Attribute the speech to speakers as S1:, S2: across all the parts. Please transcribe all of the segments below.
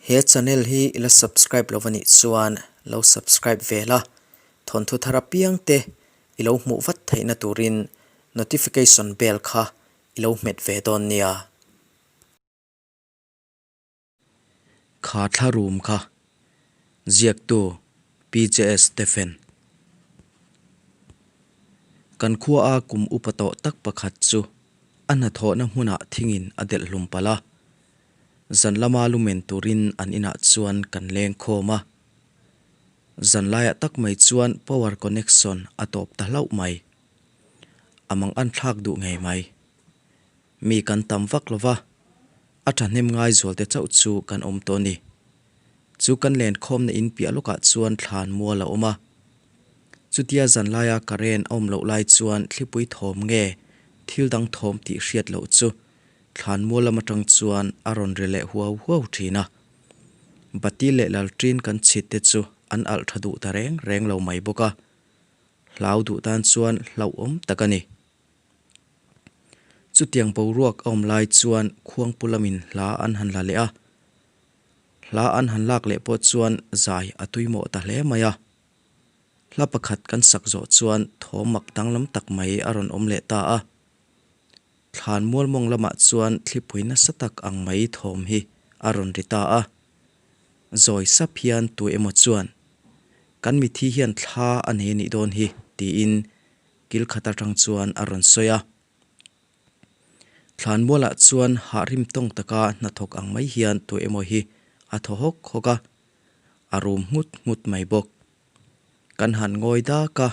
S1: He channel hi i la subscribe lo anih chuan lo subscribe ve la, thawnthu thar apiang te i lo hmuh vat theihna turin notification bell kha i lo hmet ve dawn nia. Kha thla rum kha ziaktu PJS Stephen. Kan khua a kum upa tawh tak pakhat chu a hnathawhna hmunah thingin a delh hlum palh a. Zan lama lumen turin an inah chuan kan leng khawm a. Zan laiah tak mai chuan power connection a tawp ta hlauh mai. A mang an thlak duh ngei mai. Mi kan tam vak lo va, a thahnem ngai zualte chauh chu kan awm tawh a ni. Chu kan lenkhawmna in piah lawkah chuan thlan mual a awm a. Chutia zan laia current a awm loh lai chuan thlipui thawm nge thil dang thawm tih hriat loh chu thlan mual lam atang chuan a rawn ri leh huau huau thin a. Bati leh lalṭin kan chhit te chu an alh tha duh ta reng reng lo mai bawk a. Hlau duh tan chuan hlauhawm tak a ni. Chutiang boruak a awm lai chuan khuangpu lamin hla an han la leh a. Hla an han lak leh pawh chuan zai a tuimawh ta hle mai a. Hla pakhat kan sak zawh chuan thawm mak danglam tak mai a rawn awm leh ta a. Thlan mualmawng lamah chuan thlipui nasa tak ang mai thawm hi a rawn ri ta a. Zawi sap hian tu emaw chuan, Kan mithi hian thla a nei a nih dawn hi, tiin Kil khat atang chuan a rawn sawi a. Thlanmualah chuan hah rim tawng taka hnathawk ang mai hian tu emaw hi a thaw hawk hawk a, a rum nghut nghut mai bawk. Kan han ngawi dak a,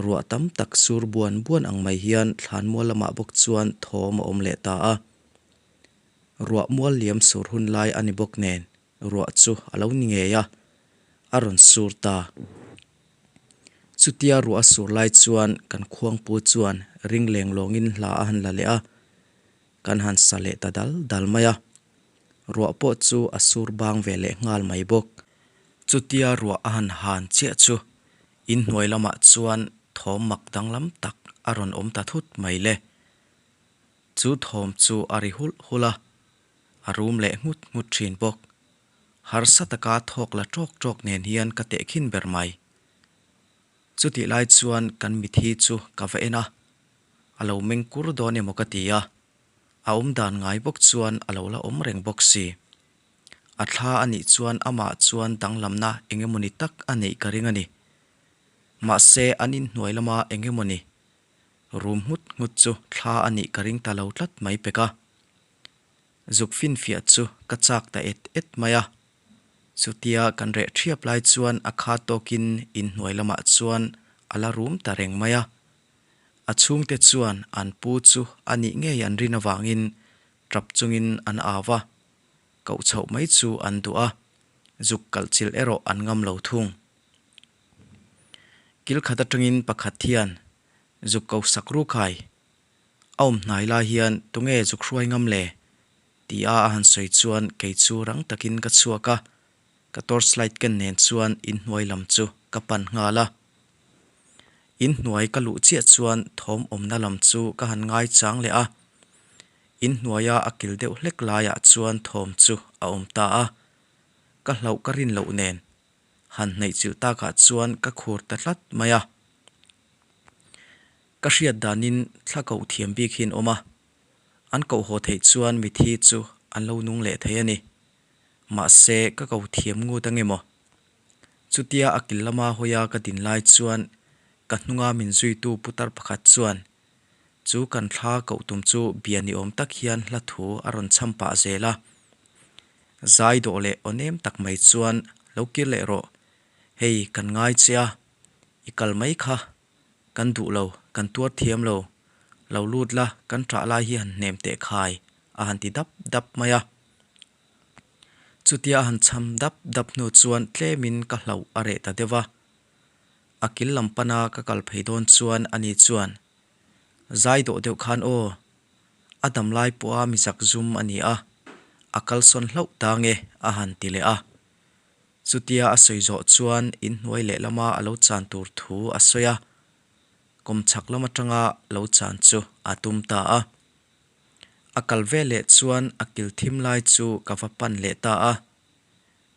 S1: ruah tam tak sur buan buan ang mai hian thlanmual lamah bawk chuan thawm a awm leh ta a. Ruah mual liam sur hun lai a ni bawk nen Ruah chu a lo ni ngei a, a rawn sur ta. Chutia ruah a sur lai chuan kan khuangpu chuan ring leng lawngin hla a han la leh a, kan han sa leh ta dal dal mai a. Ruah pawh chu a sur bang ve leh nghal mai bawk. Chutia ruah a han han chiah chu inhnuai lamah chuan thawm mak danglam tak a rawn awm ta thut mai le. Chu thawm chu a ri hulh hulh a, A rum leh nghut nghut thin bawk. Harsa taka thawk la tawk tawk nen hian ka tehkhin ber mai. Chutih lai chuan kan mithi chu ka va en a, a lo meng kur dawn emaw ka ti a, a awm dan ngai bawk chuan a lo la awm reng bawk si. A thla a nih chuan amah chuan danglamna eng emawni tak a neih ka ring a ni. Mahse an inhnuai lama eng emawni rum nghut nghut chu thla a nih ka ring ta lo tlat mai pek a. Zuk finfiah chu ka chak ta et et mai a. Chutia kan reh thiap lai chuan a kha tawkin inhnuai lamah chuan a la rum ta reng mai a. A chhungte chuan an pu chu a nih ngei an rin avangin tap chungin an au a, koh chhoh mai chu an duh a, zuk kalh chilh erawh an ngam lo thung. Kil khat atangin pakhat hian zuk ko sak rukhai A awm hnai lai hian tunge zuk hruai ngam le? ti a a han sawi chuan kei chu rang takin ka chhuak a, ka torchlight ken nen chuan inhnuai lam chu ka pan nghal a. Inhnuai ka luh chiah chuan thawm awmna lam chu ka han ngai chang leh a, inhnuaia a kil deuh hlek laiah chuan thawm chu a awm ta a, ka hlauh ka rin loh nen han hnaih chilh takah chuan ka khur ta tlat mai a. Ka hriat danin thla koh thiam bik hi an awm a, an koh haw theih chuan mithi chu an lo nung leh thei a ni. Mahse, ka ko thiam ngut ange maw? Chutia a kil lama hawia ka din lai chuan ka hnunga min zuitu putar pakhat chuan chu kan thla koh tum chu bia ni awm tak hian hla thu a rawn chham pah zel a. Zai dawh leh aw nem tak mai chuan lo kir leh rawh, hei kan ngai che a, i kal mai kha Kan duh lo, kan tuar thiam lo. Lo lut la, kan ṭah lai hi han hnem teh khai, a han ti dap dap mai a. Chutia a han chham dap dap hnu chuan tlemin ka hlauh a reh ta deuh a. A kil lam pana ka kal phei dawn chuan ani chuan, Zai dawh deuh khan aw, a dam lai pawha mi zak zum a ni a, a kalsawn hlauh ta nge, a han ti leh a. Chutia a sawi zawh chuan inhnuai lehlama a lo chan tur thu a sawi a, kawmchhak lam atanga lo chan chu a tum ta a. A kal ve leh chuan a kil thim lai chu ka va pan leh ta a.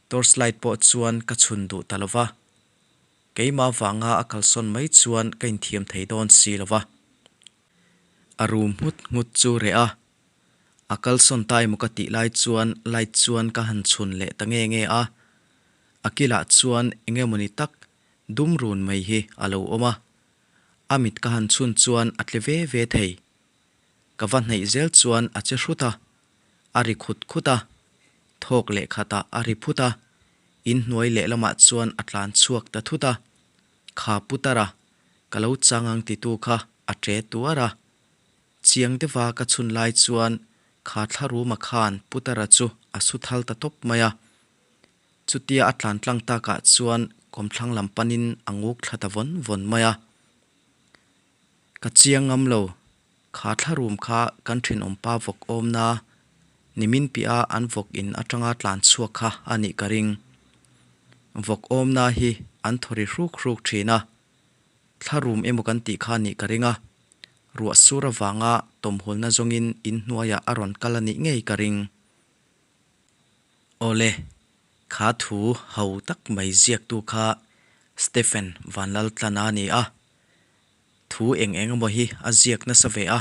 S1: Torchlight pawh chuan ka chhun duh ta lo va, keimah vanga a kalsawn mai chuan ka inthiam thei dawn si lo va. A rum nghut nghut chu reh a, a kalsawn ta emaw ka tih lai chuan light chuan ka han chhun leh ta nge nge a, a kilah chuan eng emawni tak dum run mai hi a lo awm a, a mit ka han chhun chuan a tle ve ve thei. Ka va hnaih zel chuan a che hrut a, a ri khut khut a, thawk leh khatah a ri phut a, inhnuai lehlamah chuan a tlan chhuak ta thut a, kha putar a, ka lo chang ang titu kha a ṭe tuar a. Chiang deuha ka chhun lai chuan kha thlaruma khan putara chu a su thal ta tawp mai a. Chutia a tlan tlang takah chuan kawmthlang lam panin a nguk thla ta vawn vawn mai a. Ka chiang ngam lo, kha thlarum kha kan thenawmpa vawk awmna nimin piah a an vawk in atanga tlan chhuak kha a nih ka ring. Vawk awmna hi an thaw ri hruk hruk thin a, thlarum emaw kan tih kha a nih ka ring a, ruah sur avanga tawmhulna zawngin inhnuaiah a rawn kal a nih ngei ka ring. Awle, kha thu ho tak mai ziaktu kha Stephen Vanlaltlana a ni a. Thu eng eng emaw hi a ziak nasa ve a,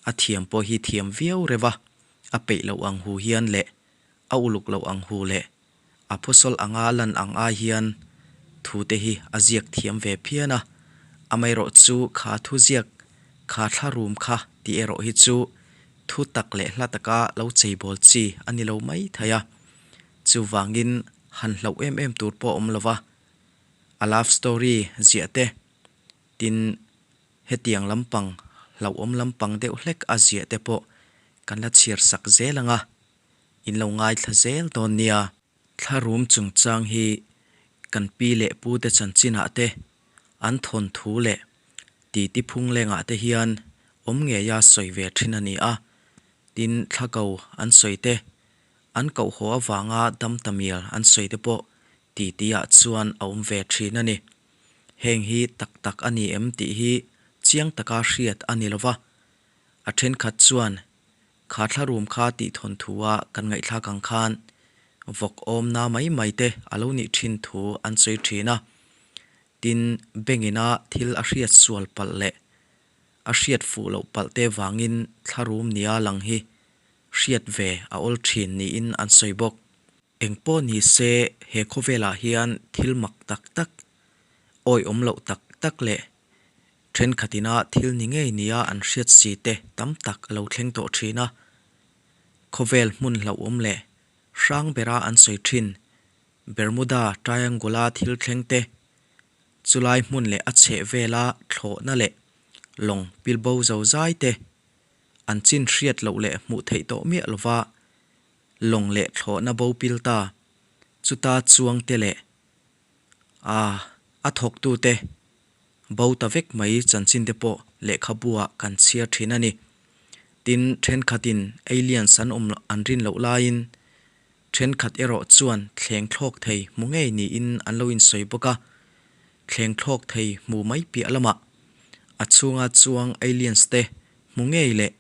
S1: a thiam pawh hi thiam viau reuh a, a peih loh ang hu hian leh a uluk loh ang hu leh a phawsawl anga lan ang ai hian thu te hi a ziak thiam ve phian a, amaherawh chu kha thu ziak kha thlarum kha tih erawh hi chu thu tak leh hla taka lo cheibawl chi a ni lo mai thei a, chuvangin han hlauh em em tur pawh a awm lo va, a love story ziah te tin hetiang lampang hlauhawm lampang deuh hlek a ziah te pawh kan la chhiar sak zel ang a, in lo ngaithla zel dawn nia. Thlarum chungchang hi kan pi leh pu te chanchinah te, an thawnthu leh titi phung lengah te hian awm ngeia sawi ve thin a ni a, tin thla ko an sawi te, an koh haw avanga dam ta mial an sawi te pawh titi ah chuan a awm ve thin a ni. Heng hi tak tak a ni em tih hi chiang taka hriat a ni lova, a thenkhat chuan Kha thlarum kha tih thawnthu a kan ngaihthlak ang khan vawk awmna mai mai te a lo nih thin thu an sawi thin a. Tin, bengina thil a hriat sual palh leh a hriat fuh loh palh te vangin thlarum nia lang hi hriat ve a awl thin niin an sawi bawk. Engpawh ni se he khawvelah hian thil mak tak tak, awihawm loh tak tak leh Thenkhatina thil ni ngei nia an hriat si te tam tak a lo thleng tawh thin a. Khawvel hmun hlauhawm leh hrang bera an sawi thin Bermuda Triangle-a thil thleng te, chulai hmun leh a chheh vela thlawhna leh lawng pilbo zo zai te, an chin hriat loh leh hmuh theih tawh miah lova lawng leh thlawhna bo pil ta, chuta chuang te leh A, a thawktute bo ta vek mai chanchin te pawh lehkhabu-ah kan chhiar thin a ni. Tin, thenkhatin aliens an awm an rin loh laiin thenkhat erawh chuan thleng thlawk thei hmu ngei niin an lo insawi bawk a. Thleng thlawk thei hmu mai piah lamah a chhunga chuang aliens te hmu ngei leh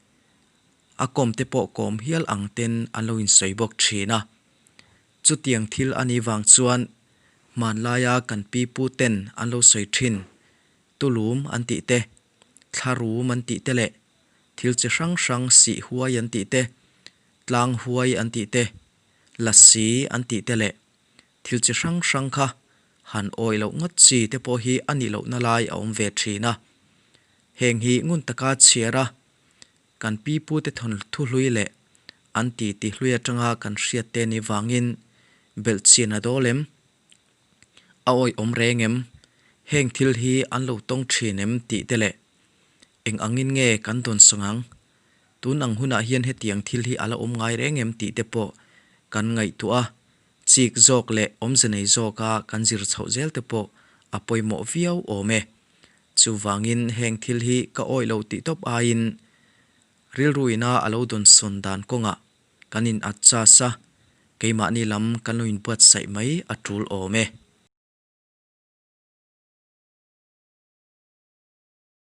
S1: a kawm te pawh kawm hial ang ten an lo insawi bawk thin a. Chutiang thil a nih vang chuan hmanlaia kan pi pu ten an lo sawi thin, tulum an tih te, thlarum an tih te leh thil chi hrang hrang sih huai an tih te, tlang huai an tih te, lasi an tih te leh thil chi hrang hrang kha han awih loh ngawt chi te pawh hi a nih lohna lai a awm ve thin a. Heng hi ngun taka chhiar a Kan pi pute thawnthu hlui leh an titi hlui atanga kan hriat te ni vangin belhchian a dawl em? A awihawm reng em? Heng thil hi an lo tawng thin em tih te leh eng angin nge kan dawn sawng ang? Tun ang hunah hian hetiang thil hi a la awm ngai reng em tih te pawh kan ngaihtuah a, chik zawk leh awmze nei zawka kan zir chhoh zel te pawh a pawimawh viau awm e. Chuvangin heng thil hi ka awih lo tih tawp aiin rilruina a lo dawnsawn dan kawngah kan in adjust a, keimahni lam kan lo inbuatsaih mai a tul awm e.